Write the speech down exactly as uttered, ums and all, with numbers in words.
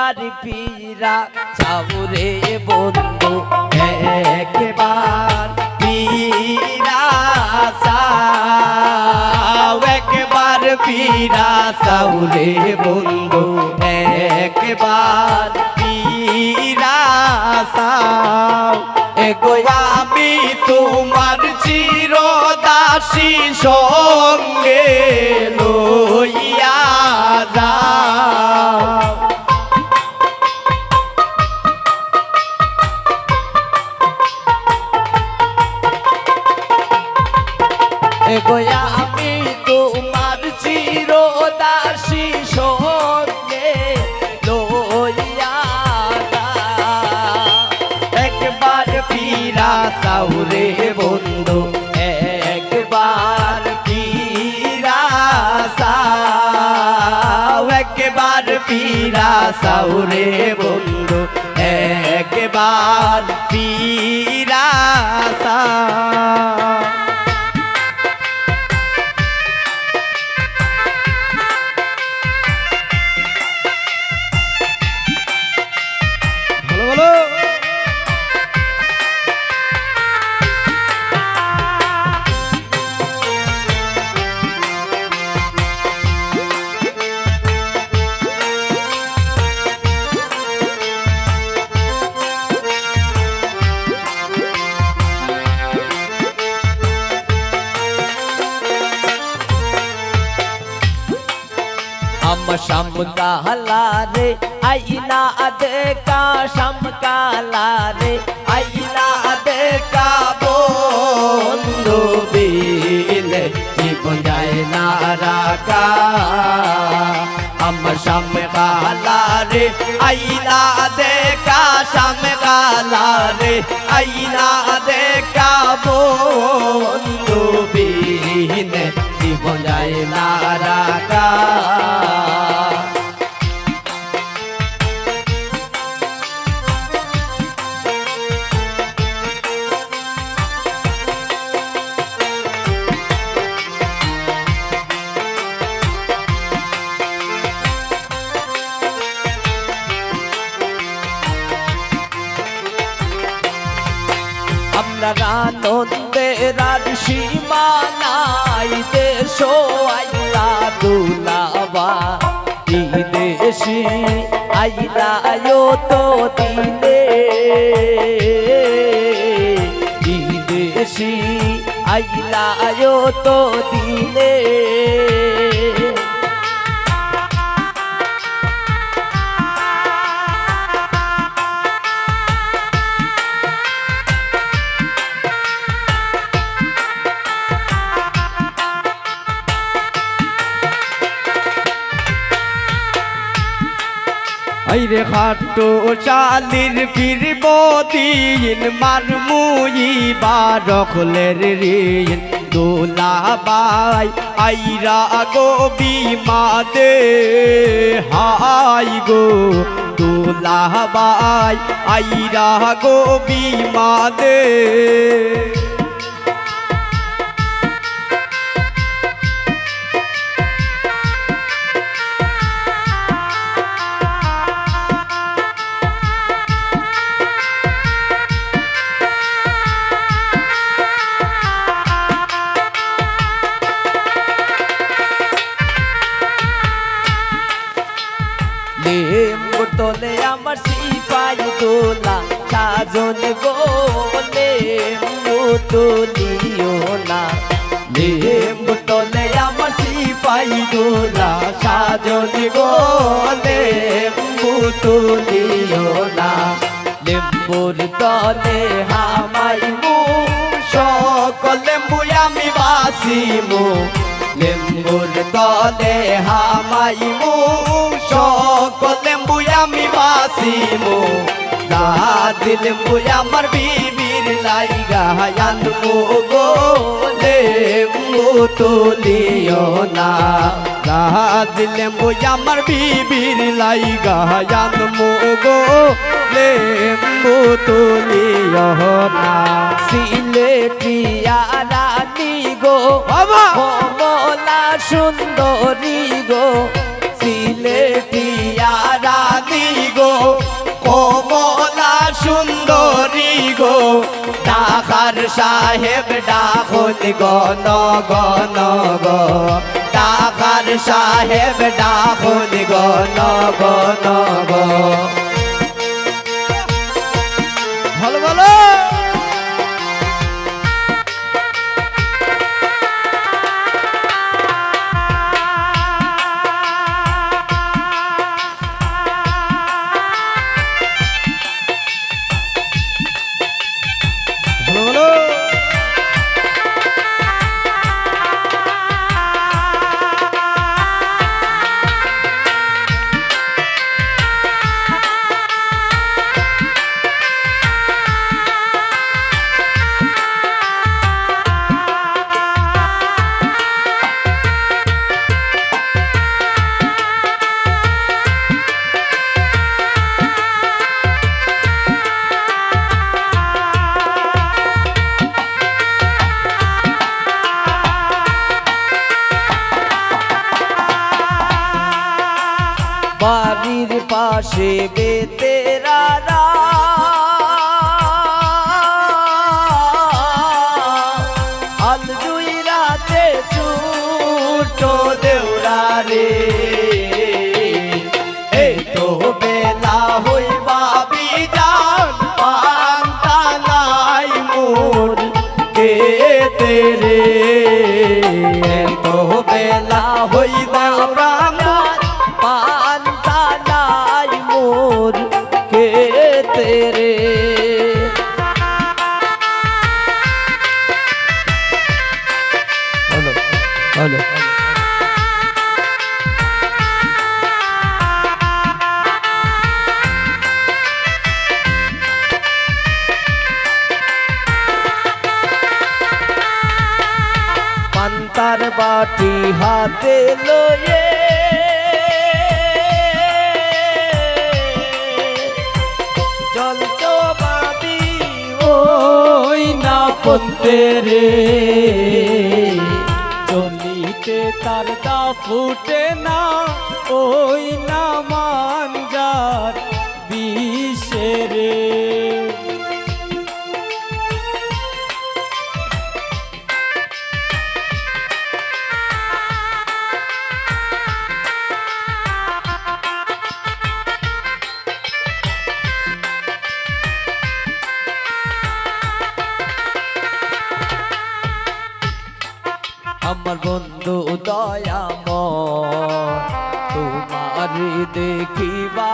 আর ফিরা চাও রে বন্ধু, একবার ফিরা চাও, একবার ফিরা চাও রে বন্ধু, একবার ফিরা চাও। এগো আমি তোমার চিরদাসী, সঙ্গে লইয়া যাও। এগো আমি তোমার চিরদাসী, সঙ্গে লইয়া যাও। একবার ফিরা চাও রে বন্ধু, একবার ফিরা চাও, একবার ফিরা চাও রে বন্ধু, একবার ফিরা চাও। ভালো, ভালো। আমার শ্যামকালা রে, আইনা দেখা শ্যামকালা রে, আইনা দেখা বন্ধু বিনে জীবন যায় না রাখা। আমার শ্যামকালা রে, আইনা দেখা শ্যামকালা রে, আইনা দেখা বন্ধু বিনে জীবন যায় না রাখা। আপনার আনন্দের আর সীমা নাই, দেশো আইলা দুলাবা, বিদেশি আইলা অত দিনে, বিদেশি আইলা অত দিনে। আইরে খাটো চালির ফিরব দিন, মারমুই বারখলের ঋণ। দুলাবাই আইরা গো বিমাদে, হাই গো দুলাবাই আইরা গো বিমাদে। লেম্বুর তলে আমার সিপাই দোলা, সাজন গো লেম্বু তুলিও না। লেম্বুর তলে আমার সিপাই দোলা, সাজন গো লেম্বু তুলিও না। লেম্বুর তলে হামাইমু, সকল লেম্বু আমি বাসিমু। লেম্বুর তলে হামাইমু, সকল লেম্বু আমি বাসিমু। জাহাজ লেম্বু আমার বিবির লাইগা আনমু গো, লেম্বু তুলিও না। জাহাজ লেম্বু আমার বিবির লাইগা আনমু গো, লেম্বু তুলিও না। সিলেটিয়া রানী গো, বাবা! কমলা সুন্দরী গো, সিলেটিয়া রানী গো। সুন্দরী গো, ডাকার সাহেব ডাকুন গণ গণ গো, ডাকার সাহেব ডাকুন গণ গণ গো। ভালো, ভালো। ভালো, ভালো। বাড়ির পাশে বেতেরারা, আলজুইরাতে ছোট দেওরা রে। এই তো বেলা হইবা বিজান, পান্তা নাই মোর খেতে রে। এই তো বেলা হইবা প্রাণ, পান্তা নাই মোর খেতে রে। Hello, hello. পান্তার বাটি হাতে লয়ে চলতো বাবি ওই না পন্তে রে। চলিতে তার দা ফুটে না, ওই না মাঞ্জার বিষে রে। আমার বন্ধু দয়াময়, তোমারে দেখিবা